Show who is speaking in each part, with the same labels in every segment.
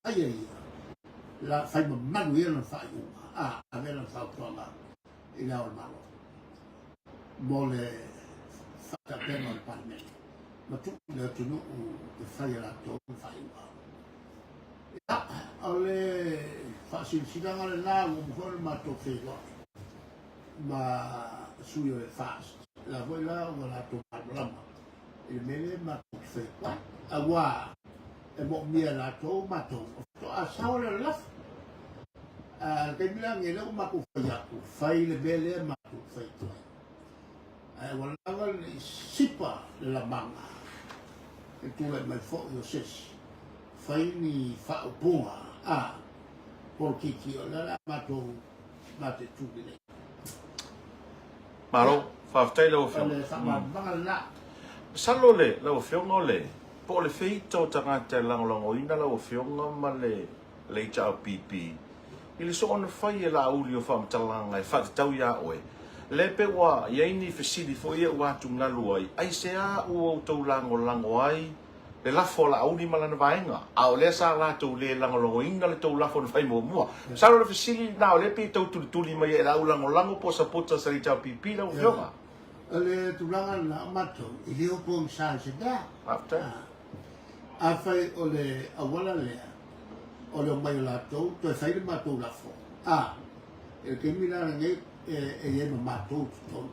Speaker 1: Fai e ia, la, fai mamalu ia lana faaiuga, a, ave lana fautuaga i Le Ao o le Malo mo le faatapena o le Palemene ma tuu i le atunuu e fai e latou le faaiuga. Ia, o le faasilasilaga lena ua uma foi ona matou feiloai ma sui o le FAST, la foi la ua latou malamalama i le mea lea matou te fai atu ai, aua e moomia e latou matou, faatoa sao lea o le lafo. A le taimi la lenei, lea ua matou fai atu, fai le mea lea matou te fai atu ai. Ae ua lava le i sipa le lamaga e tulai mai foi o se isi, fai ni faaupuga a polokiki, o lea o le a matou mataitu lelei.
Speaker 2: Malo, faafetai lau Afioga.
Speaker 1: O le faamalamalamaga lena.
Speaker 2: Masalo le, lau Afioga o le, po o le feita o tagata e lagolagoina lau Afioga ma le, le HRPP i le soona fai e Laauli o faamatalaga e faatatau ia oe, lea pe ua i ai ni fesili foi ia ua atugalu ai, aisea ua outou lagolago ai le lafo a Laauli ma lana vaega, a o lea sa latou le lagolagoina le tou lafo na fai muamua. Masalo o le fesili lena o lea pei e tau tulituli mai ai e lau lagolago po o supporters a le HRPP lau Afioga.
Speaker 1: O le tulaga lena o matou, e le o pogisa i se mea.
Speaker 2: Faafetai.
Speaker 1: Afai o le auala lea o le omai o latou toe fai le matou lafo, a, i le taimi la lenei e i ai ma matou i totonu.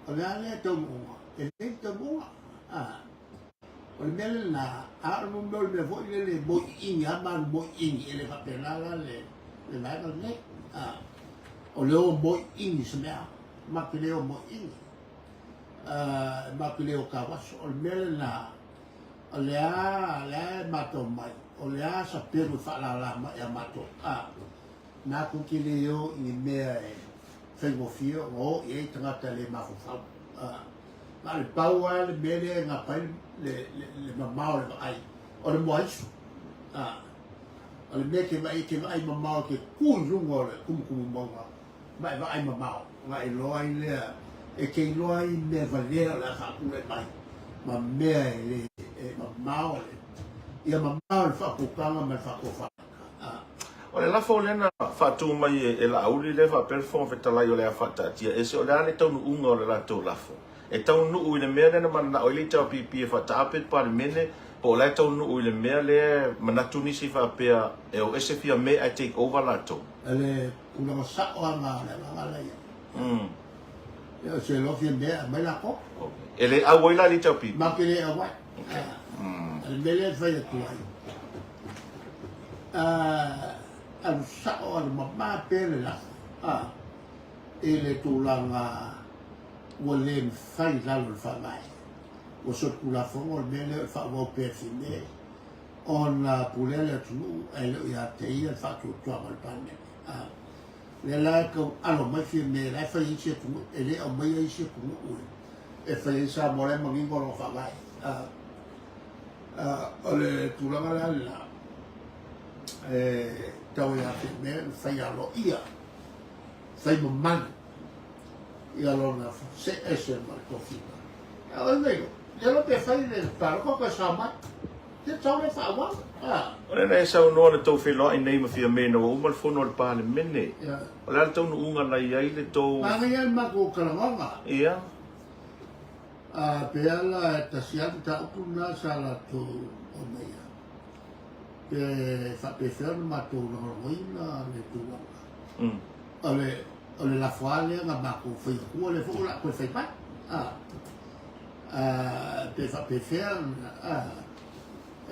Speaker 1: O le a lea taunuuga? E lelei le taunuuga. A. O le mea lena, a o le mea o le mea foi lele e moiiini lava ma alu moiiini, e le faapena la le vaega lenei. A, o le o moiiini se mea, matou te le o moiiini, matou te le o tauaso. O le mea lena, o le a, lea e matau mai, o le a sapelu e faalala mai ia matou, a, matou te le o i ni mea e faigofie ona o i ai tagata le mafaufau. A. Na o le pau lava le mea lea e gapa ai le mamao o le vaai, o le moaisu. O le mea e te vaai, e te vaai mamao, e te tu i luga o le tumutumu mauga ma e vaai mamao, ona e iloa ai lea, e te iloa ai mea valea o le a faatulai mai ma mea e le e mamao le, ia mamao le faautautaga ma le faatofalaiga.
Speaker 2: O le lafo lea na faatu mai e Laauli lea faapea le Fofoga Fetalai o le a faataatia ese, o le a le taunuuga o le latou lafo? E taunuu i le mea lea na mananao ai le HRPP e faataape le Palemene po o la e taunuu i le mea lea e manatu nisi faapea e o ese Fiame ae take over latou?
Speaker 1: O le tulaga sao lava lena o le agaga la ia. Ia o se iloa Fiame e aumai latou.
Speaker 2: E le au ai la le HRPP?
Speaker 1: Matou te le au ai. O le mea lea e fai atu ai, alu sao alu mama pea le lafo i le tulaga ua le mafai i lalo o le Faavae. Ua solitulafono le mea lea o le faaauau pea e Fiame ona pulea le atunuu ae le o ia te ia le faatuatuaga o le Palemene. Lea la e tau alo mai Fiame la e fai ai isi atunuu, e le aumaia isi atunuu e fai ai Samoa la e manino lona Faavae. O le tulaga la lena, e tau ia Fiame ona fai aloaia, fai mamalu ia lona see ese ma le tofiga. A o ai mai le iloa pe fai le palota toe sao mai. Te tau le faaauau.
Speaker 2: O lea na e saunoa na tou feiloai nei ma Fiame ina ua uma le fono a le Palemene. O le a le taunuuga na i ai le tou.
Speaker 1: Manaia le matou talanoaga.
Speaker 2: Ia.
Speaker 1: A pe a la e tasi lava le mataupu lena sa latou aumaia, pe faapefea ona matou lagolagoina le tulaga. O le, o le lafo lava lea na matou fai atua, lea foi o le a toe fai mai. A, a, pe faapefea ona, a,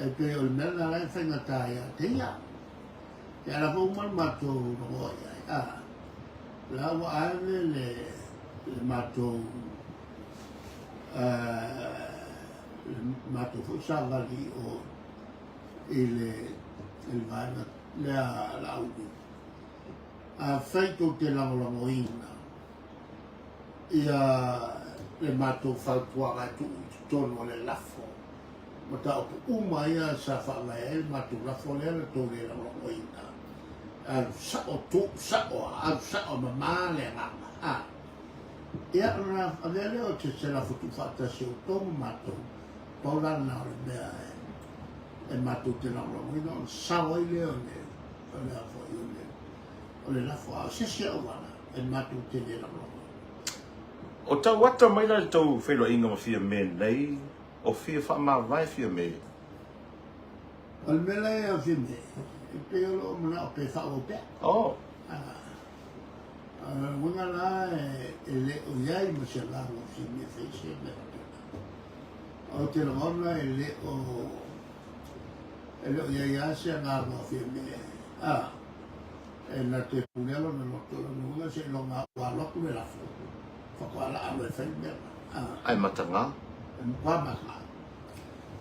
Speaker 1: e pei o le mea lena la e faigata ia te ia. Ia la foi ua uma le matou logoa i ai, a, la ua ave le, le matou, le matou foi savali o i le, i le vaega lea a Laauli. Afai tou te lagolagoina ia le matou fautuaga e tuu i totonu o le lafo, mataupu uma ia sa faavae ai le matou lafo lea na tou le lagolagoina, alu sao, tuu sao, alu sao mama le agaga. A, ia ona avea lea o se lafo tuufaatasi o outou ma matou, pau la lena o le mea e. E matou te lagolagoina ona sao ai lea o le o le a foi o le o le lafo a o se isi auala e matou te le lagolagoina.
Speaker 2: O tau ata mai la i le tou feiloaiga ma Fiame nei, o fia faamavae Fiame?
Speaker 1: O le mea la ia o Fiame, e pei o lou manao pe faaauau pea.
Speaker 2: Oh.
Speaker 1: O le uiga la e le o i ai ma se agaga o Fiame e fai se mea faapena. Ou te lagona e le o e le o i ai lava se agaga o Fiame a e na te pulea lona loto, o lona uiga seiloga ua alu atu le lafo faatoa laa loa e fai le mea lena.
Speaker 2: Ae mataga?
Speaker 1: E matua mataga.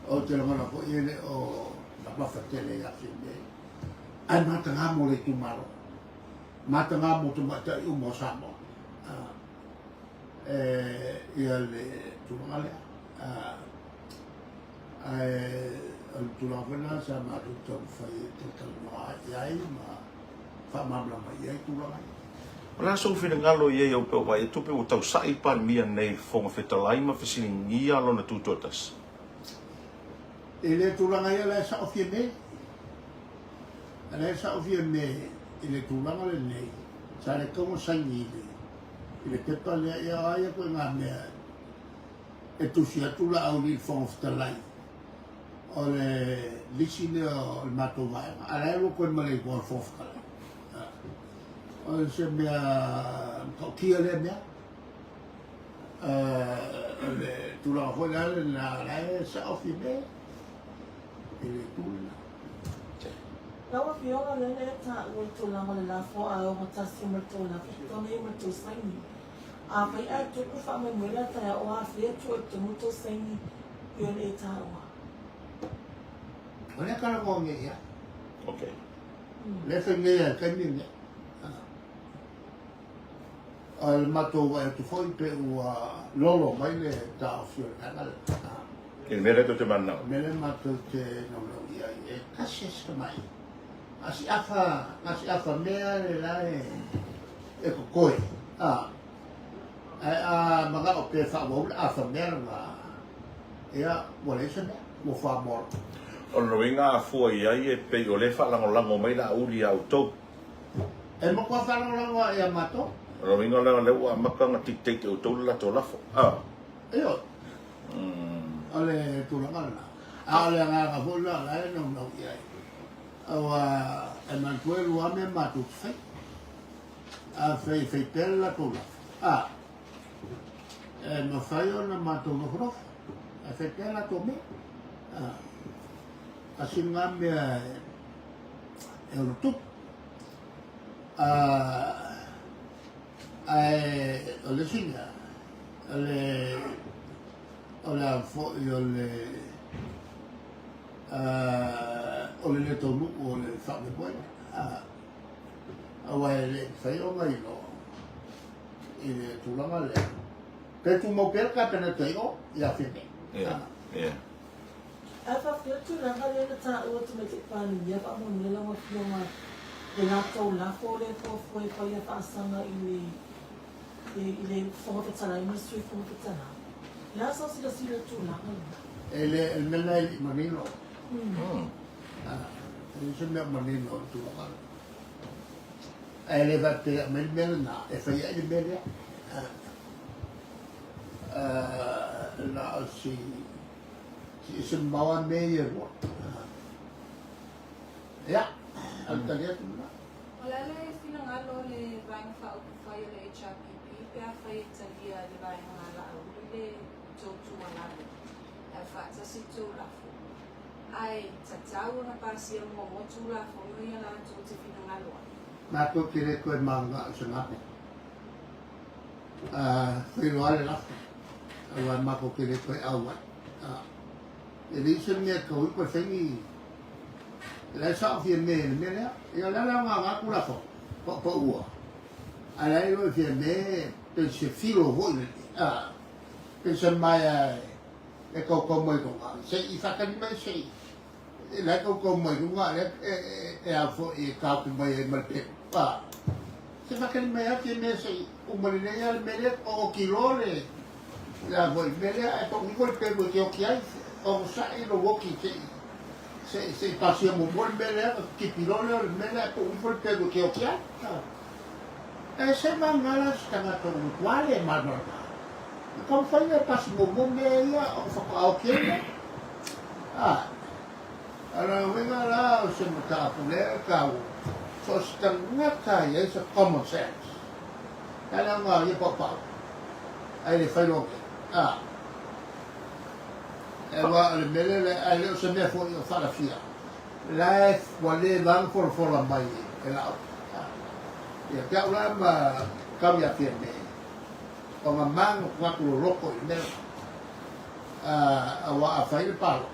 Speaker 1: Ou te lagona foi e le o mamafa tele ia Fiame, ae mataga mo le itumalo. Mataga mo tamaitai uma o Samoa ia le tulaga lea. Ae o le tulaga foi lena sa matou taumafai e talatalanoa i ai ma faamalamalama i ai tulaga ia.
Speaker 2: O le a sou finagalo i ai au pea vaai atu pei ua tausa'i le Palemia nei i le Fofoga Fetalai ma fesiligia lona tutoatasi?
Speaker 1: I le tulaga ia la e sao Fiame. A lea e sao Fiame i le tulaga lenei, sa le tatau ona saini i le, i le pepa lea, ia o a ia koe ngā mea e tusi atu Laauli i le Fofoga Fetalai, o le lisi lea o le matou vaega, a la e ua koe ma le igoa o le Fofoga Fetalai. O se mea matautia lea mea. O le tulaga foi la lena, la e sao Fiame i le itu lena.
Speaker 3: Lau Afioga, o lea na e taua le tulaga o le lafo a ogatasi ma le tou lafo totogi ma le tou saini. Afai ae tupu faamoemoe la taeao o afea tua i totonu tou saini pei ona e taua.
Speaker 1: O lea talanoa nei ia.
Speaker 2: Okay.
Speaker 1: Lea fai nei a le taimi lenei. O le matou vaai atu foi pe ua lolo mai le taofi o le vaega lea.
Speaker 2: I le mea lea tou te mananao.
Speaker 1: O le mea lea matou te naunau i ai, e tasi lava si tamai a si afa, a si afa mea le la e e totoe, a, ae a manao pe faaauau le afa mea lena, ia, ua leai se mea, ua fuamoa loa.
Speaker 2: O lona uiga a fua i ai e pei o lea e faalagolago mai Laauli ia outou.
Speaker 1: E matua faalagolago lava ia matou.
Speaker 2: O lona uiga la o lea ua amata ona dictate e outou le latou lafo, a.
Speaker 1: Ioe. O le tulaga lena. A o le agaga foi lena o la e naunau i ai. Aua e manatua e lua mea matou te faia. Afai e fai pea le latou lafo, a, e mafai ona matou nofonofo ae fai pea latou mea. A, tasi lena mea e ono tupu. A, ae o le isi mea, o le, o le a foi o le, o le le taunuu o le faamoemoe. A, aua e le mafai ona iloa i le tulaga lea, pe tumau pea le Kapeneta i o ia Fiamē.
Speaker 2: Ia, ia.
Speaker 3: Ae faafetai le tulaga lea na taua Tamaitai Palemia faamolemole lau Afioga le latou lafo lea e fuafua e fai a faasaga i le i le Fofoga Fetalai ma le Sui Fofoga Fetalai. O le a sau silasila i le tulaga lena?
Speaker 1: E le, o le mea lena e le i manino. E leai se mea o manino i le tulaga lena. Ae le faapea e aumai le mea lena e fai ai le mea lea. Na o si, si ese mamao lava mea ia e lua. Ia, o le tali atu lena.
Speaker 4: O le a le finagalo o le Vaega Faaupufai o le HRPP pe afai e talia e le Vaega Laauli le tou tuualalo ae faatasi tou lafo? Ae tatau ona pasia muamua Tulafono ia latou te finagalo ai.
Speaker 1: Matou te le toe mananao i se gape. Fai loa le lafo, aua matou te le toe auai. E leai se mea e tatau ai toe fai ni. O la e sao Fiamē i le mea lea. Ia o le a le aoga o na Tulafono paopaoua, ae o la e iloa e Fiamē pei se filo foi lenei, pei se maea e tautau mai luga, se i faatali mai se i, la e tautau mai luga, lea e a foi e taofi mai ai ma le pelu. A, se faatali mai lava Fiamē se i uma lelei lava le mea lea, oti loa le, le a foi le mea lea, ae pau ifo le pelu e te oti ai, onosai lou oti se i. Se i pasia muamua le mea lea ona tipi loa lea o le mea lea ae pau ifo le pelu e keoki ai. E se vagana la se tagata ua matua le malamalama. Na taumafai ia e pasi muamua mea ia ona faatoa oki ai lea. A, o lona uiga la o se mataupu lea e taua, so o se tagata e i ai se common sense, e le aoga o ia paupau, ae le fai loa mea. A. Aua o le mea lea, ae le o se mea foi o faalafia, la e ua leva ona folafola mai e lau. Ia te au la ma tau ia Fiame, o nga mago tagata loloto i le mea lena. Aua a fai le palota,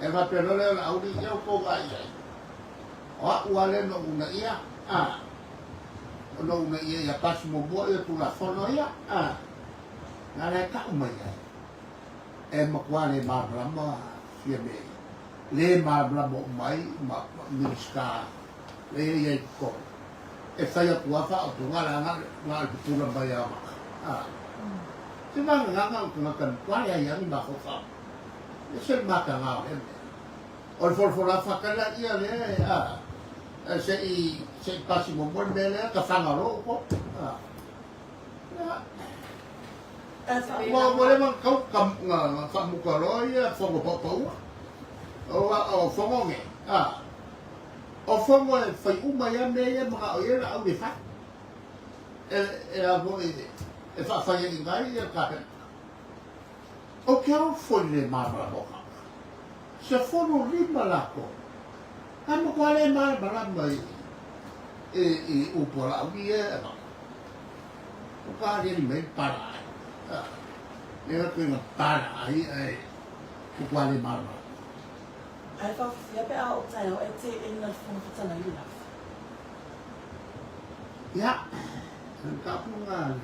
Speaker 1: e faapea loa lea o le auli, ia outou vaai i ai. O a'u lava lea na ou uunaia, a, na ou uunaia ia pasi muamua ia Tulafono ia, a, na la e tau mai ai. E matua le malamalama Fiame, le malamalama uma ai ma Minisita lea e i ai i totonu. E fai atu lava faaotoga la na o le pupula mai a maka. A. Se vaganaga o tagata e matua leai lava ni mafaufau. E ese le mataga o lea mea. O le folafola fatala ia lea e a, se i se i pasi muamua le mea lea, tafaga loa outou. A. Ua leva ona tau na faamuta loa ia fono paupauga. O fono nei, a, o fono e fai uma ai lava mea ia e manao i ai Laauli e fai. E a foi, e faafaiaina ai le Kapeneta. Ou te ofo i le le malamalama o tagata. Se 15 latou, ae matua le malamalama i upu a Laauli ia e avatu. Ua ka aliali mai le pala ai. E atu i nga pala ai ae ua le malamalama.
Speaker 3: Ae faafefea pe a oo taeao ae teena le Fofoga Fetalai le lafo?
Speaker 1: Ia, o le mataupu lena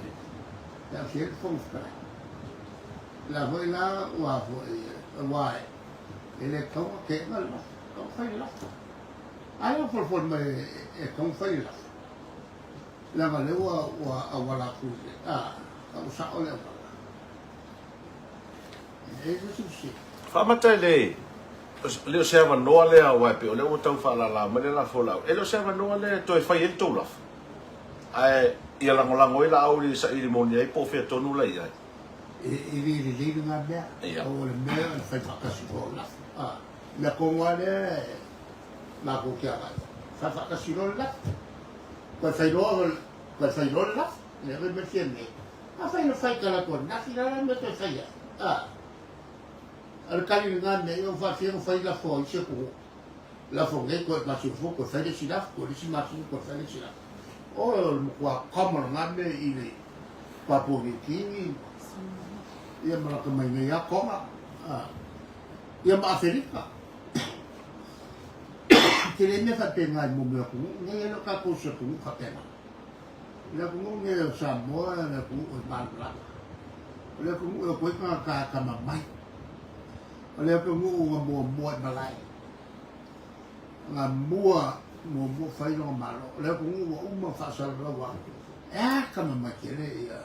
Speaker 1: e aafia ai le Fofoga Fetalai. O la foi la ua foi, aua e le tatau ona teena le lafo, e tatau ona fai le lafo. A lea ua folafoli mai e tatau ona fai le lafo. Leaga lea ua ua auala atu i le, a, ua sao le auala. E i ai se isi fesili?
Speaker 2: Faamata e le, le o se avanoa lea aua e pei o lea ua tau faalala mai le lafo lau. E le o se avanoa lea e toe fai ai le tou lafo. Ae ia lagolago ai Laauli e saili moni ai po o fea tonu la i ai.
Speaker 1: E le lelei lena mea.
Speaker 2: Ia.
Speaker 1: O le mea o le fai faatasi loa o le lafo. A, mea tonu lava lea e matou te agai. Fai faatasi loa le lafo. Toe fai loa, toe fai loa le lafo. Lea foi mea fia nei. Afai na fai talaatu ananafi, o le a la le mea toe fai ai? A, o le tali lena mea, ia ua faafia ona fai lafo a isi atunuu. Lafo nei, toe masina fou, toe fai le isi lafo, toe le isi masina, toe fai le isi lafo. O, o le matua common lena mea i le Papua New Guinea, ia ma lata mai nei lava Tonga, a, ia ma Aferika. Tele mea faapena i mea o atunuu nei, e le o tatou se atunuu faapena. O le atunuu nei o Samoa, o le atunuu e malamalama. O le atunuu e o atu ai tagata atamamai. O le atunuu na muamua i malae, na mua muamua fai lona Malo. O le atunuu ua uma ona faasalalau atu, e atamamai tele ia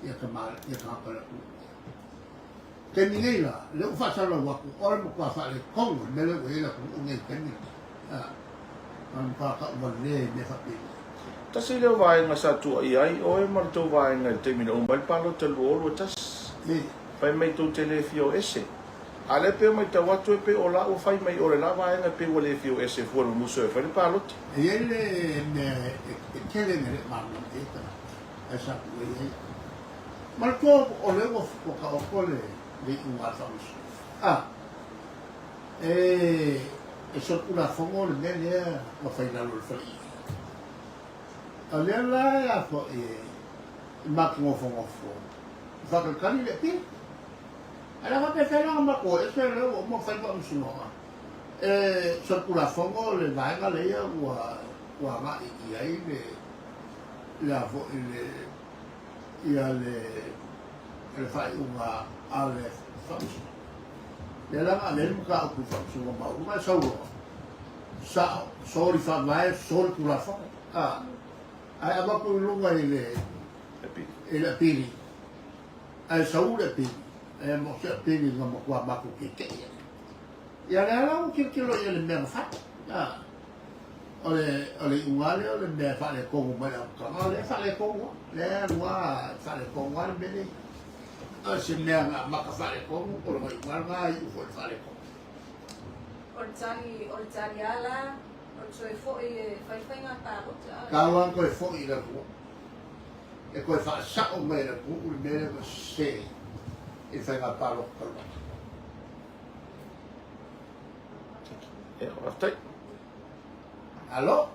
Speaker 1: ia tagata o le atunuu. Taimi nei la, lea ua faasalalau atu, o le matua faaletonu le mea lea ua i ai le atunuu nei i le taimi lenei. O le matua tauvalea i mea faapenei.
Speaker 2: Tasi lea o vaega sa tuuaia ai oe ma le tou vaega i le taimi na uma ai le palota 2021. Fai mai tou te le fia o ese. A o lea pei o maitau atu e pei o la ua fai mai o le la vaega e pei ua le fia o ese fua i le mumusu e fai le palota.
Speaker 1: E i ai le mea e tele ina le o malamalama i ai tagata, ae sa tuuaia ai au. Manatua o lea ua taoto le iuga a le Faamasinoga. A, e, e solitulafono le mea lea na fai i lalo o le faleie. O lea la e a foi e matou nofonofo e faatalitali le appeal. Ae le faapefea la ona matou o ese lea ua uma ona fai le Faamasinoga. E solitulafono le vaega lea ua ua agai i ai le le a foi le ia le le faaiuga a le Faamasinoga. Lea la na ave ai le mataupu i le Faamasinoga Maualuga e sau loa, sao, soli faavae, soli Tulafono, a, ae avatu i luga i le i le apili, ae sau le apili, e mo se apili na matua matou tietie ai. Ia lea la ua tilotilo i ai i le mea na fai. A, o le, o le iuga lava lea o le mea e faaletonu mai le amataga, o lea e faaletonu lava. O lea e alu lava e faaletonu lava le mea lea. O se mea na amata faaletonu, o lona iuga lena e iu foi i le faaletonu.
Speaker 4: O le tali, o le tali lava la, o le toe foi e fai faiga palota.
Speaker 1: Tau lava ona toe foi i le atunuu. E toe faasao mai e le atunuu le mea lea na sese i le faiga palota talu ai.
Speaker 2: Ia, faafetai.
Speaker 1: Malo.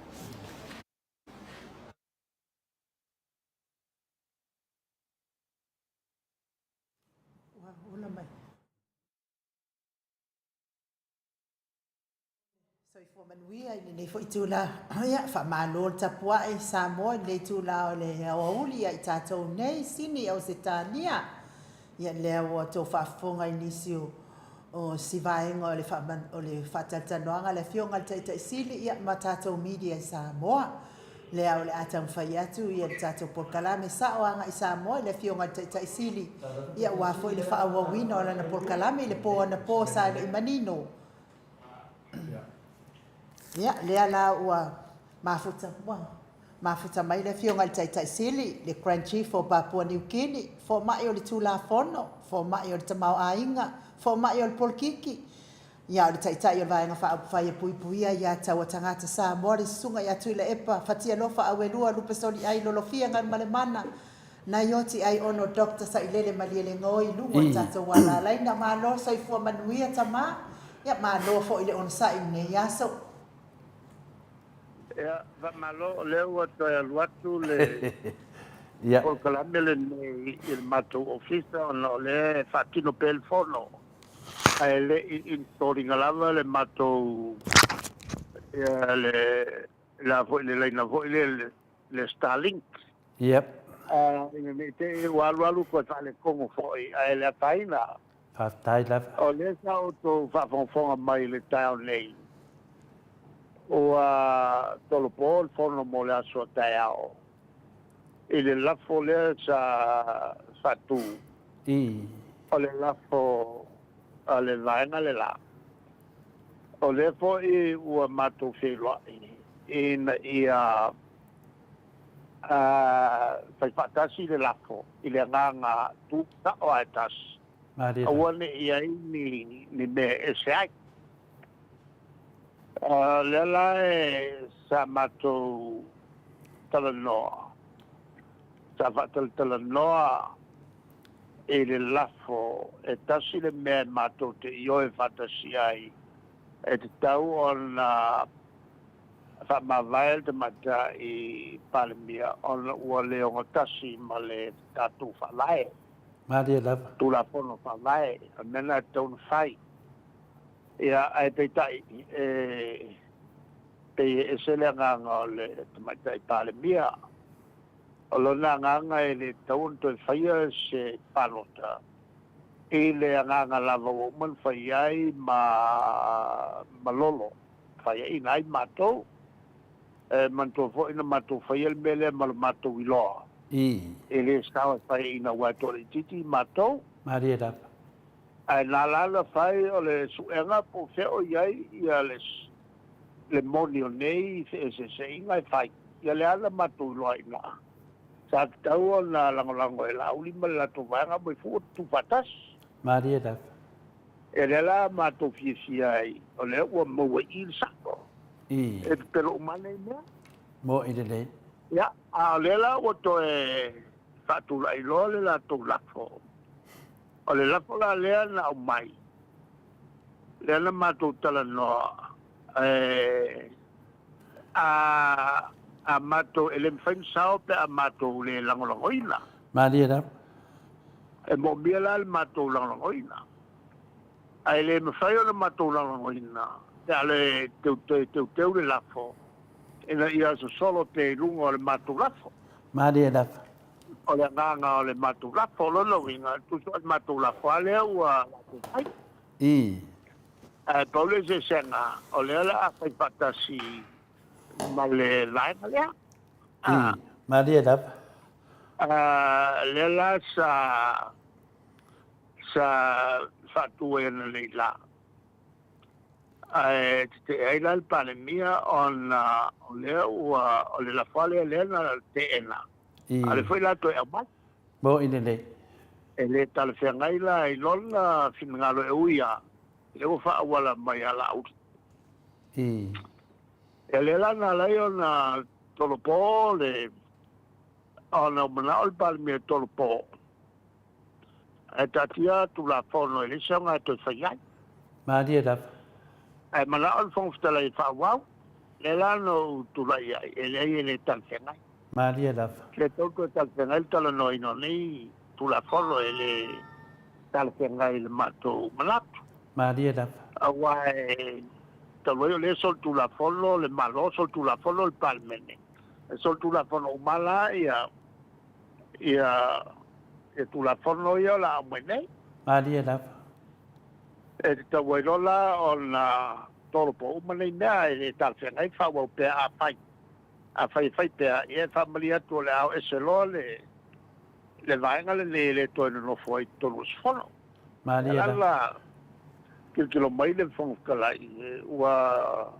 Speaker 5: Ua ola mai. Soifua manuia i lenei foi itula. Ia, faamalo le tapuai Samoa i lenei itula o le aoauli ia i tatou nei, Sini Ausetalia. Ia, lea ua outou faafofoga i nisi o o si vaega o le o le faatalatalanoaga a le Afioga i le Taitai Sili ia ma tatou media i Samoa. Lea o le a taumafai atu ia le tatou polokalame sao agai Samoa i le Afioga i le Taitai Sili ia aua foi le faaauauina o lana polokalame i le po anapo sa le i manino. Ia, lea la ua mafuta, ua mafuta mai le Afioga i le Taitai Sili, le Grand Chief o Papua New Guinea, fomai o le Tulafono, fomai o le Tamaoaiga, fomai o le Polokiki, ia o le Taitai o le Vaega Faaupufai e Puipuia Aia Tatau a Tagata Samoa, le Susuga ia Tuilaepa Fatialofa Auelua Lupesoliai Lolofia Galumalemana, Naioti ai ono Doctor Sailele Malielegaoi i luga o le tatou alalaina. Malo soifua manuia tama. Ia malo foi le onosai i lenei aso.
Speaker 6: Ia, faamalo o lea ua toe alu atu le polokalame lenei i le matou ofisa ona o lea e faatino pea le fono ae le i install ina lava le matou ia le la foi le laina foi lea le Starlink.
Speaker 7: Yep.
Speaker 6: Ina ne i te i ua alualu toe faaletonu foi, ae le afaina.
Speaker 7: Faafetai lava.
Speaker 6: O lea sa outou faafogafoga mai i le taeao nei, ua tolopo le fono mo le aso a taeao i le lafo lea sa faatu.
Speaker 7: I.
Speaker 6: O le lafo a le vaega le la. O lea foi ua matou feiloai ina ia fai faatasi le lafo i le agaga tu sao ae tasi, aua ne i ai ni mea e ese ai. O lea la e sa matou talanoa, sa faatalatalanoa i le lafo e tasi le mea e matou te ioe faatasi ai e tatau ona faamavae le Tamaitai Palemia ona ua le ogatasi ma le tatou Faavae.
Speaker 7: Malie lava.
Speaker 6: Tulafono Faavae, o le mea lena e tatau ona fai. Ia, ae peitai, e pei e ese le agaga o le Tamaitai Palemia. O lona agaga e le tatau ona toe faia se palota i le agaga lava ua uma ona fai ai ma malolo. Faiaina ai matou, e manatua foi na matou faia le mea lea ma lo matou iloa. E le sao e faiaina aua e toalaitiiti matou.
Speaker 7: Malie lava.
Speaker 6: Ae na ala ona fai o le suega po o fea o i ai ia le le moni o nei feeseeseaiga e fai. Ia lea na matou iloa ai ina. Sa tatau ona lagolago e Laauli ma le latou vaega aumai fua tutufaatasi.
Speaker 7: Malie lava.
Speaker 6: E lea la matou fiafia ai, o lea ua maua i i le sa'o. E pepelo uma lava nei mea.
Speaker 7: Mo'i lelei.
Speaker 6: Ia, a o lea la ua toe faatulai loa le latou lafo. O le lafo la lea na aumai, lea na matou talanoa, e, a, a matou, e le mafai ona sao pe a matou le lagolagoina.
Speaker 7: Malie lava.
Speaker 6: E moomia la le matou lagolagoina, ae le mafai ona matou lagolagoina pe a le toe teuteu le lafo ina ia sosolo pea i luga o le matou lafo.
Speaker 7: Malie lava.
Speaker 6: O le agaga o le matou lafo, o lona uiga, tusa o le matou lafo lava lea ua latou fai.
Speaker 7: I.
Speaker 6: Ae pau le eseesega, o lea o le a fai faatasi ma le vaega lea.
Speaker 7: I. Malie lava.
Speaker 6: Lea la sa sa faatu ai ananei la. Ae tetee ai la le Palemia ona o lea ua, o le lafo lava lea lea na teena, a o lea foi la toe aumai.
Speaker 7: Moni lelei.
Speaker 6: E le talafeagai la i lona finagalo e ui lava, lea ua faaauala mai ia Laauli. Ia lea la na ala ai ona tolopo le, ona ua manao le Palemia e tolopo, Ae taatia Tulafono e leai se aoga e toe fai ai.
Speaker 7: Malie lava.
Speaker 6: Ae manao le Fofoga Fetalai e faaauau, lea la na ou tulai ai, e leai e le talafeagai.
Speaker 7: Malie lava.
Speaker 6: E le tatau toe talafeagai le talanoaina o nei Tulafono, e le talafeagai i le matou manatu.
Speaker 7: Malie lava.
Speaker 6: Aua e talu ai o lea e solitulafono le Malo, solitulafono le Palemene, e solitulafono uma la ia ia ia Tulafono ia o le a aumai nei.
Speaker 7: Malie lava.
Speaker 6: E tatau ai loa la ona tolopo uma nei mea, e le talafeagai faaauau pea afai. Afai e fai pea, ia e faamalie atu o le a o ese loa le le vaega lenei e le toe nonofo ai i totonu o se fono.
Speaker 7: Malie lava.
Speaker 6: La tilotilo mai le Fofoga Fetalai, ua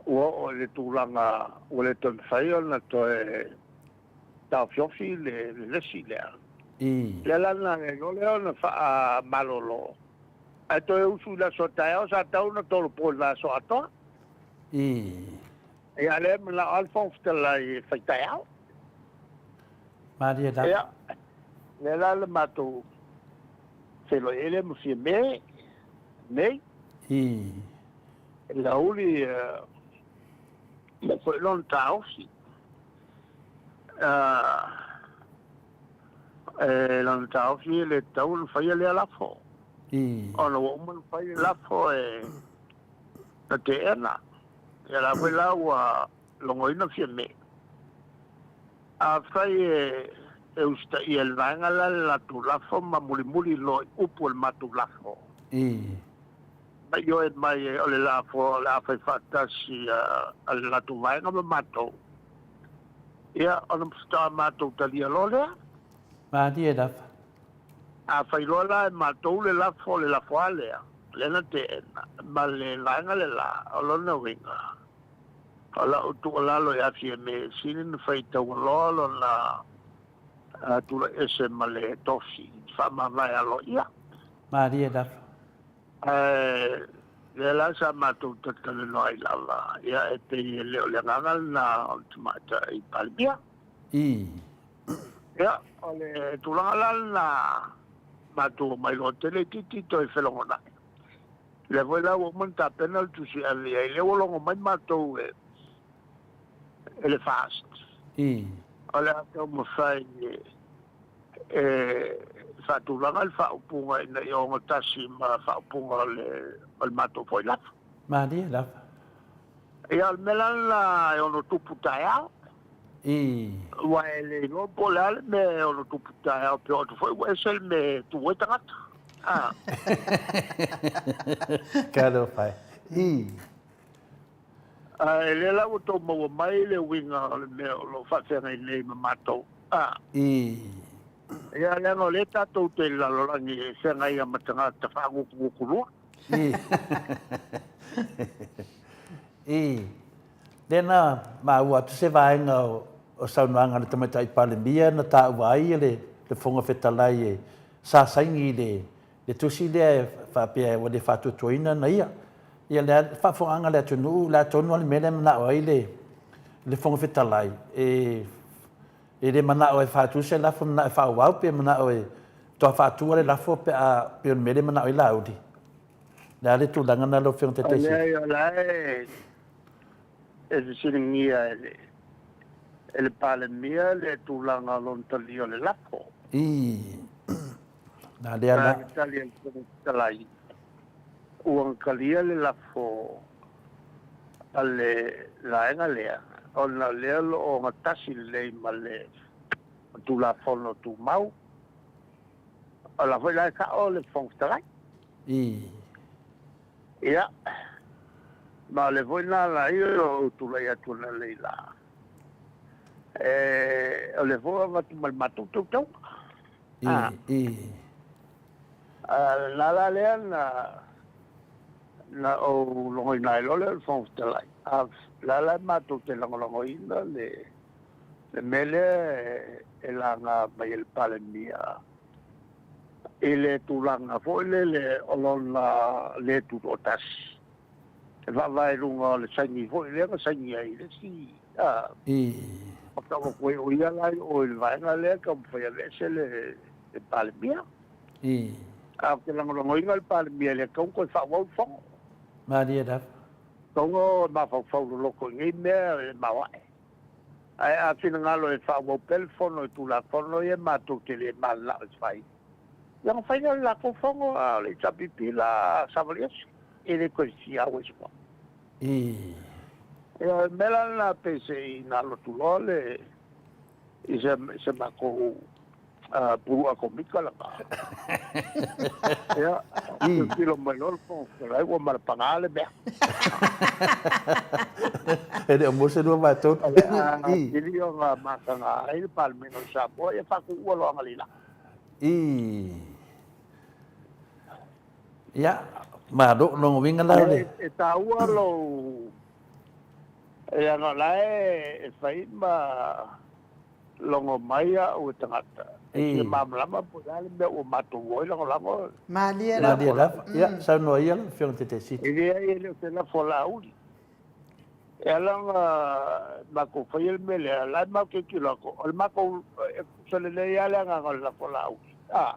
Speaker 6: ua oo i le tulaga ua le toe mafai ona toe taofiofi le lesi lea. Lea la na iloa lea ona faamalolo, ae toe usu i le aso a taeao, sa tatau ona tolopo i le aso atoa. Ia, a lea e manao lava le Fofoga Fetalai e fai taeao.
Speaker 7: Malie lava.
Speaker 6: Ia, lea la le matou feiloai ai lea ma Fiame nei. Laauli mai foi lona taofi. E lona taofi e le tatau ona faia lea lafo. Ona ua uma ona fai le lafo e na teena. Ia la foi la ua logoina Fiame. Afai e usitaia e le vaega la le latou lafo ma mulimuli loa i upu o le matou lafo. Ma ioe mai o le lafo o le a fai faatasi a le latou vaega ma matou. Ia, ona faatoa matou talia loa lea.
Speaker 7: Malie lava.
Speaker 6: A fai loa la e matou le lafo, le lafo a lea, lea na teena, ma le vaega le la, o lona uiga, o lau tuualalo ia Fiame, sili ona fai taualoa lona tulai ese ma le tofi faamavae aloaia.
Speaker 7: Malie lava.
Speaker 6: Ae lea la sa matou talatalanoa ai lava, ia e pei e le o le agaga lena o le Tamaitai Palemia. Ia, o le tulaga la lena matou omai loa tele itiiti toe felogonai. Lea foi la ua uma ona tapena le tusi ave i ai, lea ua logo mai matou e e le FAST. O le a taumafai e faatulaga le faaupuga ina ia ogatasi ma faaupuga o le o le matou foi lafo.
Speaker 7: Malie lava.
Speaker 6: Ia, o le mea la lena e ono tupu taeao. Aua e le iloa po o le a le mea e ono tupu taeao, pe oo atu foi ua ese le mea e tu ai tagata. A.
Speaker 7: Talofa e.
Speaker 6: Ae lea la ua tou maua mai le uiga o le mea o lo o faafeagai nei ma matou. A. Ia, leaga o lea tatou te i le lalolagi e feagai ai ma tagata faagutugutu lua.
Speaker 7: Lea na maua atu se vaega o saunoaga a le Tamaitai Palemia na taua ai le Fofoga Fetalai e sa saini i le Le tusi lea e faapea ua le faatuatuaina na ia. Ia le faafofogaaga a le atunuu, o le a tonu lava le mea lea e manao ai le le Fofoga Fetalai, e e le manao e faatu se lafo, manao e faaauau pe manao e toa faatu le lafo pe a pei o le mea lea e manao ai Laauli. O le a le tulaga lena lau Afioga i le Taitaifono?
Speaker 6: Leai, o la e e fesiligia e le e le Palemia le tulaga o lona talia o le lafo.
Speaker 7: Ii. Na lea la.
Speaker 6: Na tali a le Fofoga Fetalai, ua talia le lafo a le vaega lea, ona o lea o lo o ogatasi lelei ma le Tulafono Tumau. O la foi la e sao le Fofoga Fetalai.
Speaker 7: Ii.
Speaker 6: Ia, ma o le foi na ala ai o lou tulai atu analeila, e, o lea foi ua avatu ma le matou teuteuga.
Speaker 7: Ii.
Speaker 6: A o lena la lea na Na ou logoina ai loa lea o le Fofoga Fetalai, a o le a la e matou te lagolagoina le le mea lea e laga mai e le Palemia i le tulaga foi lele o lona le tutoatasi e vaavaai i luga o le saini foi lea na saini ai i le isi a o tau atu ai o ia la i o i le vaega lea e taumafai e aveese le le Palemia. A ou te lagolagoina le Palemia e le tatau ona toe faaauau le fono.
Speaker 7: Malie lava.
Speaker 6: Tatau ona mafaufau loloto i nei mea e maoae. Ae a finagalo e faaauau pea le fono i Tulafono ia matou te le mananao e fai, ia ona fai lea o le latou fono, a o le HRPP la savali ese, e le toe fia au ai se fono. Ia o le mea la lena pei se i na alu atu loa le i se matou pulu atomika lena. Ia, tilotilo mai loa le Fofoga Fetalai ua malapaga le mea.
Speaker 7: E le o maua se 2/3.
Speaker 6: O le a atili ona mataga ai le Palemene o Samoa, ia faatuua loa analeila.
Speaker 7: Ia, malo, lona uiga la o le...
Speaker 6: E taua lou... Leaga o la e fai ma logo mai au e tagata e fia malamalama po o le a le mea ua matou o ai lagolago.
Speaker 5: Malie lava.
Speaker 7: Malie lava. Ia, saunoa ia lau Afioga i le Taitaifono.
Speaker 6: E leai, e le o se lafo a Laauli. E ala ona matou faia le mea lea, o la e matou te tilotilo atu, o le matou, e tutusa lelei lava le agaga o le lafo a Laauli, a,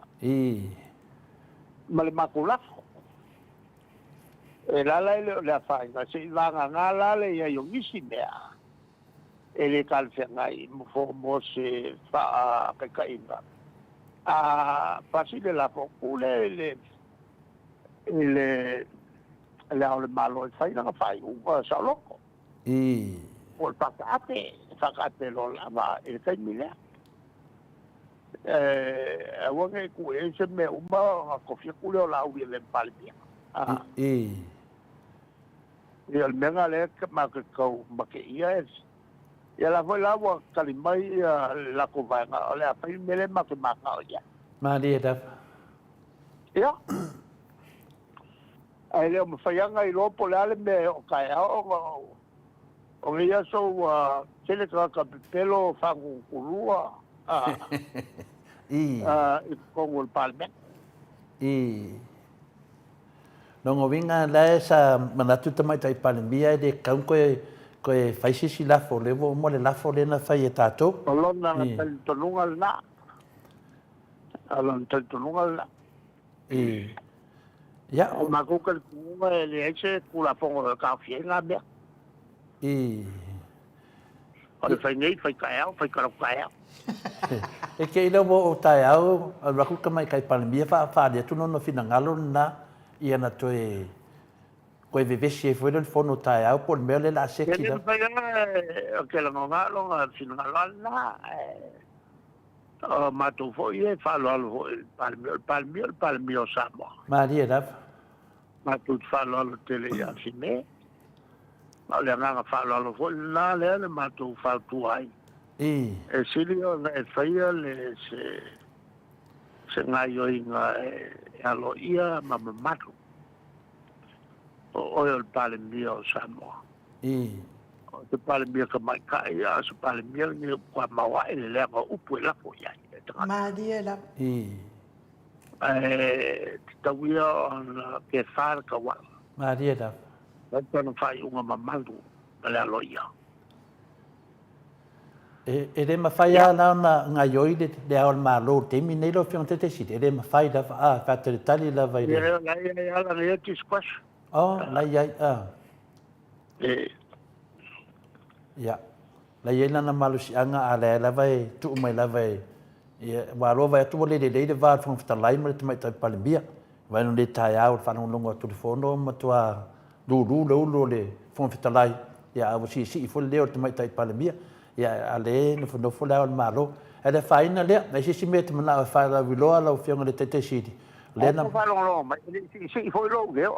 Speaker 6: ma le matou lafo. E la la e le o le afaina, se i vagana la le i ai o nisi mea e le talafeagai mo se faataitaiga. A pasi le lafo atu lea i le i le Le Ao o le Malo e fai lana faaiuga saoloto. Po o le faataape, faataape loa lava i le taimi lea. E aua ne i tuu i ai se mea uma ona tofi atu lea o Laauli e avea ma Palemia. Ia o le mea lena lea matou te tau mateia e ia la foi la ua tali mai ia le latou vaega o le a fai le mea lea matou te mananao i ai.
Speaker 7: Malie lava.
Speaker 6: Ia. Ae le o mafai lava ona iloa po o le a le mea e oo taeao ona o nei aso ua tele tagata pepelo faagugukulua i totonu o le Palemene.
Speaker 7: I lona uiga la e sa manatu le Tamaitai Palemia e le tatau ona toe fai se isi lafo, o lea ua uma le lafo lea na fai e tatou.
Speaker 6: O lona talitonuga lena. O lona talitonuga lena.
Speaker 7: Ia.
Speaker 6: O matou talitonuga e leai se Tulafono e taofia ai na mea. O le fai nei, fai taeao, fai talaatu taeao.
Speaker 7: E te i lau ua oo taeao, alu atu le Tamaitai Palemia faaali atu lona finagalo lena, ia na toe toe vevesi ai foi lea o le fono taeao po o le mea lea o le a seki
Speaker 6: lava. E le mafai lava, ou te lagona lona finagalo lava lena, ae O matou foi ia e faaaloalo foi i le Palemia, o le Palemia o le Palemia o Samoa.
Speaker 7: Malie lava.
Speaker 6: Matou te faaaloalo tele ia Fime, ma o le agaga faaaloalo foi lena lea na matou fautua ai. E sili ona e faia le se se gaioiga e aloaia ma mamalu o oe o le Palemia o Samoa. O se Palemia tamaitai, a o se Palemia lenei ua maoae le leaga o upu e lafo i ai e tagata.
Speaker 5: Malie lava.
Speaker 6: Ae tatau ia ona kefa le tauala.
Speaker 7: Malie lava.
Speaker 6: Fai tana faaiuga mamalu ma le aloaia.
Speaker 7: E le mafai lava la ona gaioi le Ao o le Malo i le taimi lenei lau Afioga i le Taitaifono, e le mafai lava, a faatalitali lava i le.
Speaker 6: Ia, la e i ai lava lana ia discretion.
Speaker 7: Oh, la e i ai, a. Ia, la e i ai lana malosiaga, a o lea lava e tuu mai lava e, ia, aua loa vaai atu ua le lelei le va o le Fofoga Fetalai ma le Tamaitai Palemia. Vaai nei taeao i le faalogologo atu i le fono ua matua lulu le ulu o le Fofoga Fetalai, ia a ua siisii foi le leo o le Tamaitai Palemia. Ia, a o lea e nofonofo le Ao o le Malo. Ae le afaina lea, leai se isi mea e te manao e faalauiloa lau Afioga i le Taitai Sili,
Speaker 6: Lea na faalogologo mai, e le i siisii foi lou leo.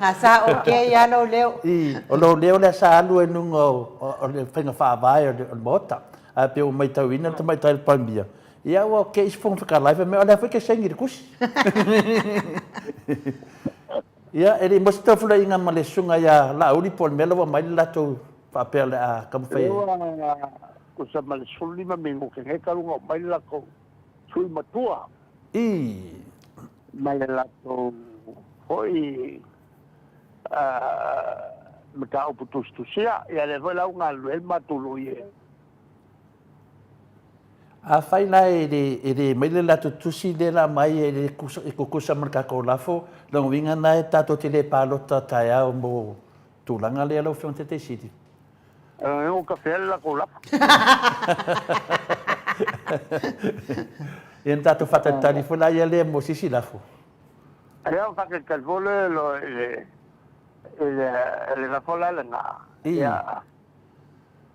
Speaker 5: Na sa okay lava lou leo.
Speaker 7: I, o lou leo lea sa alu ai i luga o le faiga faavae o le Maota. Ae pei ua matauina le Tamaitai Palemia, Ia ua ke isi Fofoga Fetalai fai mai o lea foi e te saini i le tusi. Ia, e le i maua se taufulaiga ma le susuga ia Laauli po o le mea la ua aumai le latou faapea o le a taumafai e.
Speaker 6: Lea ua tusa ma le 15 minute nei talu ona oo mai le latou sui matua.
Speaker 7: I.
Speaker 6: Ma le latou foi mataupu tusitusia. Ia lea foi la ua galulue ai le matou loia.
Speaker 7: Afai la e le, e le aumai le latou tusi lea la aumai e le e tutusa ma le tatou lafo, lona uiga lena e tatou te le palota taeao mo tulaga lea lau Afioga i le Taitai Sili.
Speaker 6: E ua tafea le latou lafo.
Speaker 7: Ia na tatou faatalitali foi la ia lea mo se isi lafo.
Speaker 6: Ia, faatalitali foi le i le lafo la lena. Ia.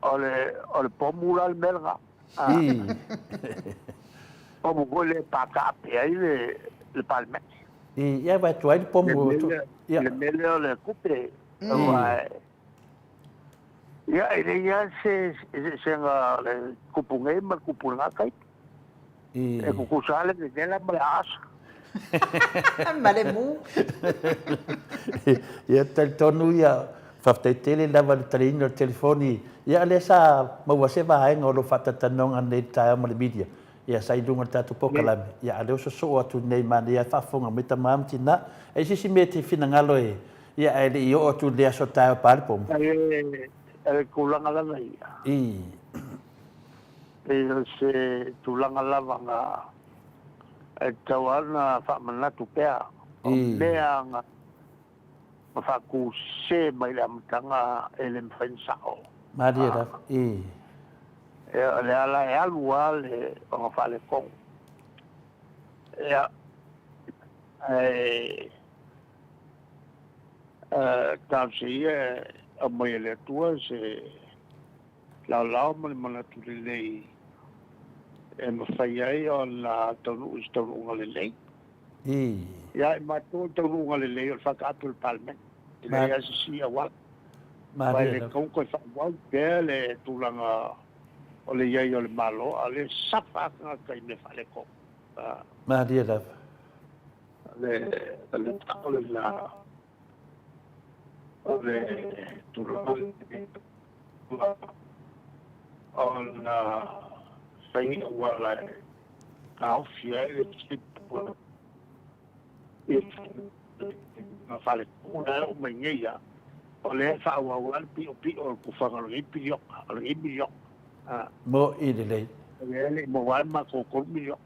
Speaker 6: O le, o le pomu la le mea lena.
Speaker 7: I.
Speaker 6: Pomu foi lea e pakaape ai le, le Palemene.
Speaker 7: I, ia vai atu ai le pomu.
Speaker 6: Le mea, ia. Le mea lea o le tupe. I. Ia, e leai lava se eseesega o le tupu nei ma le tupu i lena taimi.
Speaker 7: I.
Speaker 6: E tutusa lava le vevela ma le aasa.
Speaker 5: Ma le mu.
Speaker 7: Ia, talitonu ia, faafetai tele lava i le taliina o le telefoni. Ia, o lea sa maua se vaega o lou faatalatanoga nei i le taeao ma le media. Ia, sa i luga o le tatou polokalame. Ia, a o lea ua sosoo atu nei manaia e faafofoga mai tama ma tina. E i ai se isi mea e te finagalo e, ia, ae le i oo atu i le aso taeao pa le pomu.
Speaker 6: O le tulaga lava ia.
Speaker 7: I.
Speaker 6: Pei o se tulaga lava na e tatau lava ona faamanatu pea, o mea na faatuse mai i le amataga e le mafai ona sao.
Speaker 7: Malie lava, i.
Speaker 6: Ia, o lea la e alu lava le ona faaletonu. Ia, ae talosia ia e aumai e le Atua se laolao ma le manatu lelei e mafai ai ona taunuu i se taunuuga lelei. Ia i matou o le taunuuga lelei o le faataape o le Palemene. E leai lava se isi auala. Aua e le tatau ona toe faaauau pea le tulaga o le i ai o le Malo a o lea e safa lava tagata i mea faaletonu.
Speaker 7: Malie lava.
Speaker 6: O le sao lena. O le tulaga lenei ona fai ni auala e taofi ai le tupu i faaletonu la e oo mai nei lava, o lea e faaauau lava le piopio o le tufaga o lenei piliona, o lenei miliona.
Speaker 7: Mo'i lelei.
Speaker 6: O lea e le i maua lava le matou $3 miliona.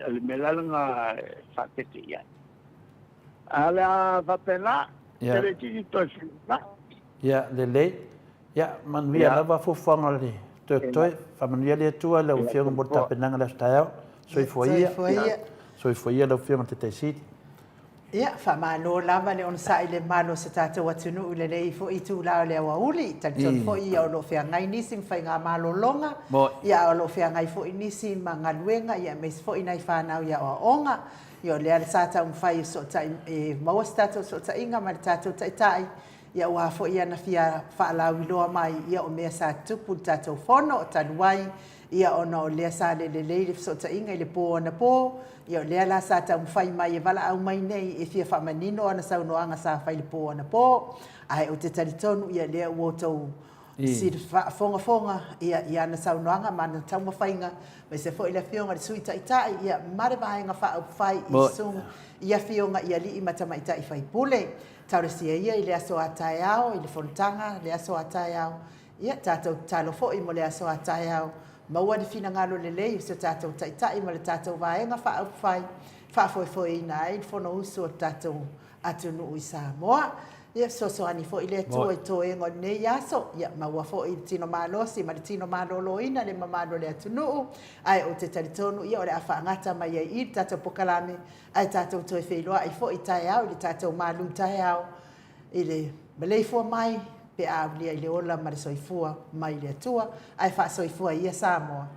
Speaker 6: O le mea la lena e faateete i ai. A o le a faapena, e le itiiti toe felinai.
Speaker 7: Ia, lelei. Ia, manuia lava fuafuaga o le toetoe. Faamanuia le Atua i lau Afioga mo le tapenaga i le aso taeao. Soifua ia. Soifua ia lau Afioga i le Taitai Sili.
Speaker 5: Ia, faamalo lava le onosai i le mamalu o si tatou atunuu i lenei foi itula o le aoauli. Talitonu foi ia o lo o feagai nisi ma faigamalologa, ia a o lo o feagai foi nisi ma galuega, ia aemaise foi nai fanau i aoaoga. Ia o lea sa taumafai e fesootai e maua se tatou fesootaiga ma le tatou Taitai, ia aua foi ana fia faalauiloa mai ia o mea sa tutupu i le tatou fono talu ai, ia ona o lea sa le lelei le fesootaiga i le po anapo, Ia o lea la sa taumafai mai e valaau mai nei e fia faamanino ana saunoaga sa fai i le po anapo, ae ou te talitonu ia lea ua outou faafogafoga ia i ana saunoaga ma ana taumafaiga, aemaise foi le Afioga i le Sui Taitai ia ma le Vaega Faaupufai i Susuga i Afioga i Alii ma Tamaitai Faipule. Talosia ia i le aso a taeao i le fonotaga le aso a taeao Ia, tatou tatalo foi mo le aso a taeao, maua le finagalo lelei o si o tatou Taitai ma le tatou Vaega Faaupufai e faafoefoeina ai le Fonousu o le tatou atunuu i Samoa. Ia, fesoasoani foi le Atua i toega o lenei aso, ia maua foi le tino malosi ma le tino maloloina le mamalu o le atunuu, ae ou te talitonu ia o le a faagata mai ai i i le tatou pokalame, ae tatou toe feiloai foi taeao i le tatou malu taeao. I le maleifua mai pe a aulia i le ola ma le soifua mai le Atua, ae faasoifua ia Samoa.